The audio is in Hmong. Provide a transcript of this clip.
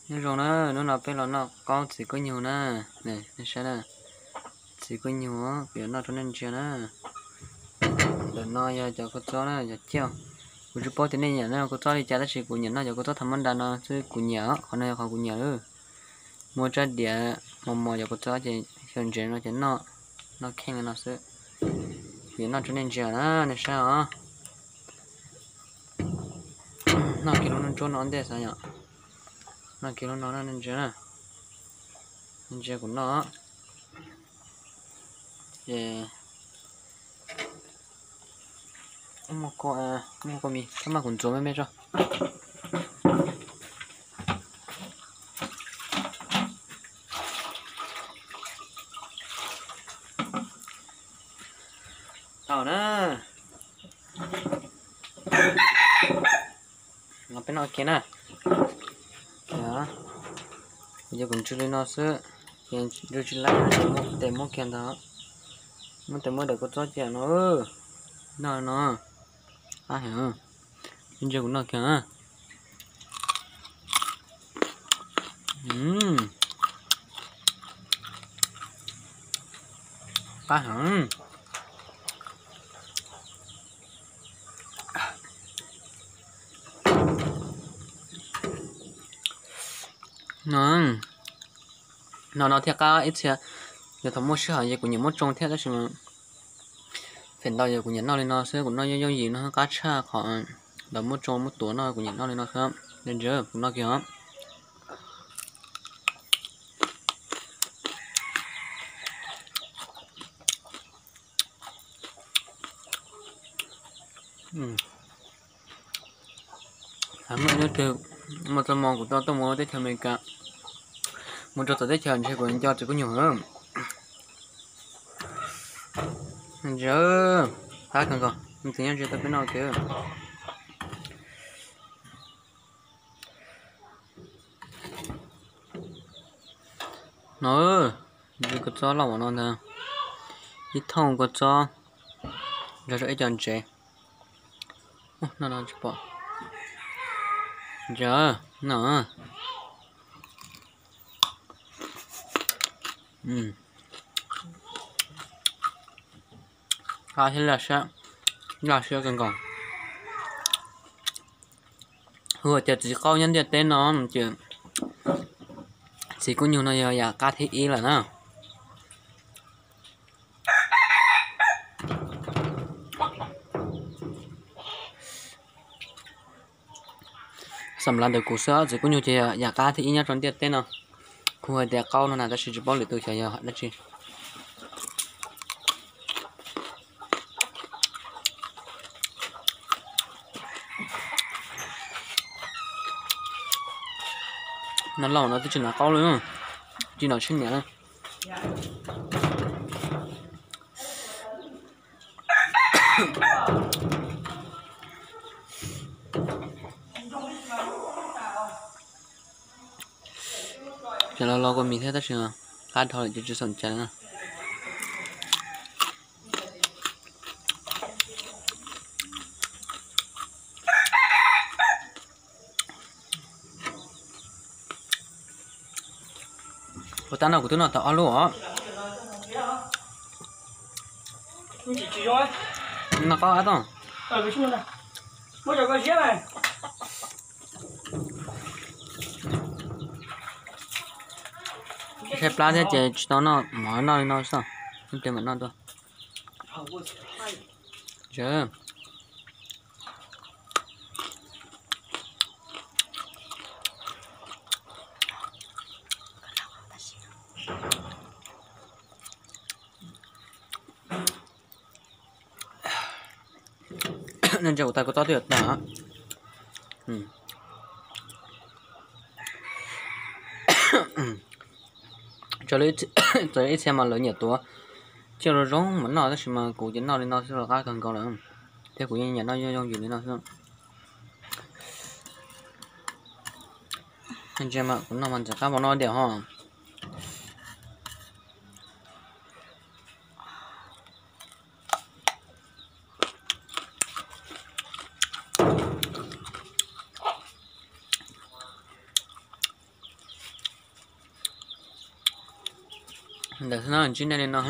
Nyob zoo na, hnub no peb los noj qaub txiv kuab nyuj na. Nej saib na, txiv kuab nyuj kuv yuav noj rau nej ntsia na. Ntawm no yog cov kua txob na, cov ciaj. Kuv tsis paub tias nej nyiam noj kua txob li cas tab sis kuv nyiam noj cov kua txob tham mab nra no xwb, kuv nyiam, qhov no yog qhov kuv nyiam. Muaj tsab diav mos mos cov kua txob ces xyaw ntsev no ces noj, noj kheej li no xwb. Kuv yuav noj rau nej ntsia na, nej saib os. Noj kiag lub ntsuab no ntej xav yom. Noj kiag lub no na, nej ntsia na. Ntsia kuv noj. Ces muaj kua, muaj kua mis, koj maj kuv ntxuav me me tso. Tau na. Los peb noj kiag na. Ces kuv ntsia li no xwb, ces ntsia tsis laib, muab tes muab kiag ntag. Muab tes muab daim kua txob cia no. Noj no, qab heev. Ntsia kuv noj kiag. Qab heev. No, no no thiaj qab ib txhia. Yog thaum muaj sij hawm ces kuv nyiam muab tsoo thiab tab sis mas feem ntau yog kuv nyiam noj li no xwb, kuv noj yooj yooj yim no qab tshaj qhov ntawd muab tsoo muab tuav no, kuv nyiam noj li no xwb. Ntsia kuv noj kiag os. Muaj nyob twg muaj txoj hmoo kuv tuaj tuaj mus teb chaws Amelikas, mus rau tom teb chaws ntshe kuv nco txiv kuab nyuj. Ntsia, qab kawg nkaus, tus nyob ntsia tau peb noj kiag. No, ntsia kua txob loj ua no ntag, ib thooj kua txob nrog rau ib co ntsev. No no tsis pom. Ntsia, no. Qab thiab laj siab, laj siab kawg nkaus. Hu hais tias txiv qaub nyob ntiaj teb no ces txiv kuab nyuj no yog yam qab thib ib lawm na. Xam lav ntawm kuv xwb, txiv kuab nyuj ces yam qab thib ib nyob rau ntiaj teb no. Kuv hais tias qaub no na tab sis tsis paub lwm tus xyov yog dab tsi. No lauj, no twb tsis nov qaub li, tsis nov tsheb niam. Ces los los kua mis thiab tab sis qab dhau lawm ces tsis xav cais na. Ua tab no kuv twb noj tau ob lub os. Noj qaub ab tooj. Saib plab thiab ces tsis tau noj, mam noj li no xwb. Ib pliag mam noj dua. Nej ntsia kuv tais kua txob twb yuav tag. Txawm ib txhia mas lawv nyiam tuav ciaj zoo zoo mas noj tab sis mas kuv ces noj li no xwb los qab kawg nkaus lawm. Thiab kuv yeej nyiam noj yooj yooj yim li no xwb. Ntsia mas kuv noj mas ntxim qab npaum no tiag ho. Ntawm no ntsib nej li no.